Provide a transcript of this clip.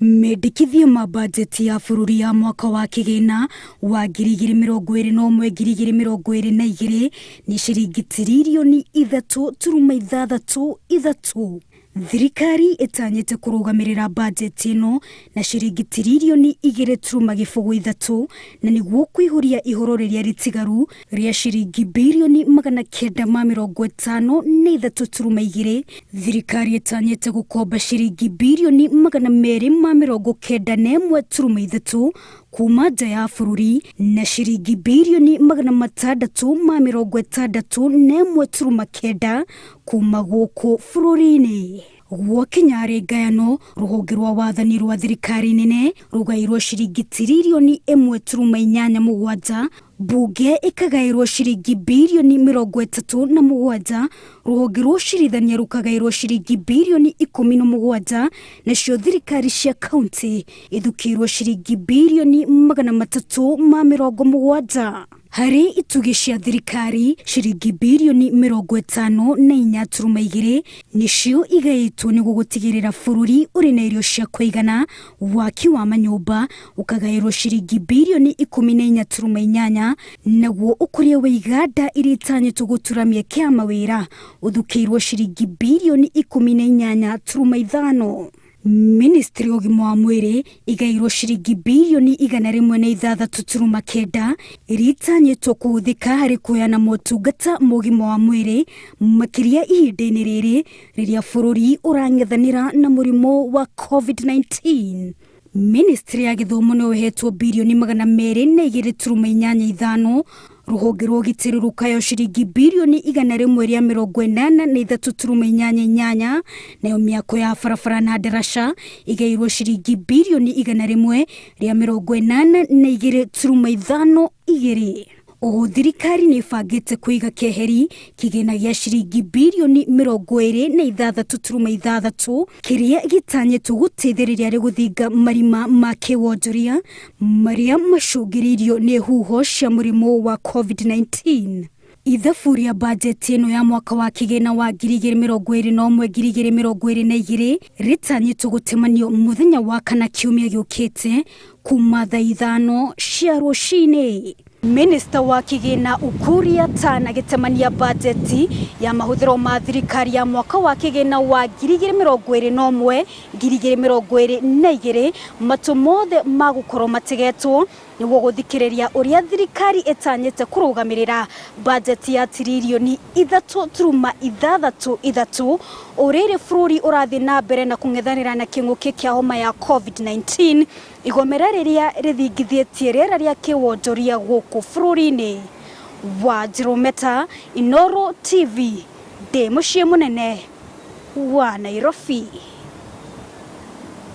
Mendekithia ma bajeti ya bũrũri ya mwaka wa kĩgĩna wa 2021 2022 nĩ ciringi tiririoni 3.63. Thirikari ĩtanyĩte kũrũgamĩrĩra bajeti ĩno na ciringi tiririoni 2.03, na nĩguo kũihũria ihoro rĩrĩa rĩtigaru rĩa ciringi birioni 953.2. Thirikari ĩtanyĩte gũkomba ciringi birioni 291.3 kuma nja ya bũrũri na ciringi birioni 661.9 kuma gũkũ bũrũri-inĩ. Gwakinya harĩ ngayano, rũhonge rwa wathani rwa thirikari nene rũgaĩrwo ciringi tiririoni 1.87, mbunge ĩkagaĩrwo ciringi birioni 37, rũhonge rwa ũcirithania rũkagaĩrwo ciringi birioni 17, nacio thirikari cia kaunti ithukĩirwo ciringi birioni 370. Harĩ itugĩ cia thirikari, ciringi birioni 54.2 nĩcio igaĩtwo nĩguo gũtigĩrĩra bũrũri ũrĩ na irio cia kũigana. Waki wa manyũmba ũkagaĩrwo ciringi birioni 14.8, naguo ũkũria wa iganda iria itanyĩtwo gũtura mĩeke ya mawĩra ũthukĩirwo ciringi birioni 18.5. Ministry ya ũgima wa mwĩrĩ igaĩirwo ciringi birioni 106.9 iria itanyĩtwo kũhũthĩka harĩ kũheana motungata ma ũgima wa mwĩrĩ, makĩria ihinda-inĩ rĩrĩ rĩrĩa bũrũri ũrang'ethanĩra na mũrimũ wa COVID-19. Ministry ya gĩthomo nĩyo ĩhetwo birioni 202.85, rũhonge rwa ũgitĩri rũkaheo ciringi birioni 183.88, nayo mĩako ya barabara na ndaraca ĩgaĩirwo ciringi birioni 182.52. Oho thirikari nĩ ĩbangĩte kũiga keheri kĩgĩna gĩa ciringi birioni 26.6 kĩrĩa gĩtanyĩtwo gũteithĩrĩria harĩ gũthinga marima ma kĩwonjoria marĩa macũngĩrĩirio nĩ huho cia mũrimũ wa COVID-19. Ithabu rĩa bajeti ĩno ya mwaka wa kĩgĩna wa 2021 2022 rĩtanyĩtwo gũtemanio mũthenya wa kana kiumia gĩũkĩte kuma thaa 5 cia rũcinĩ. Minista wa kĩgĩna Ukur Yatani agĩtemania bajeti ya mahũthĩro ma thirikari ya mwaka wa kĩgĩna wa 2021 2022, matũ mothe magũkorwo mategetwo nĩguo gũthikĩrĩria ũrĩa thirikari ĩtanyĩte kũrũgamĩrĩra bajeti ya tiririoni 3.63, o rĩrĩ bũrũri ũrathiĩ na mbere na kũng'ethanĩra na kĩng'ũki kĩa homa ya COVID-19, igomera rĩrĩa rĩthingithĩtie rĩera rĩa kĩwonjoria gũkũ bũrũri-inĩ. Wanjirũ Meta, Inooro TV, ndĩ mũciĩ mũnene wa Nairobi.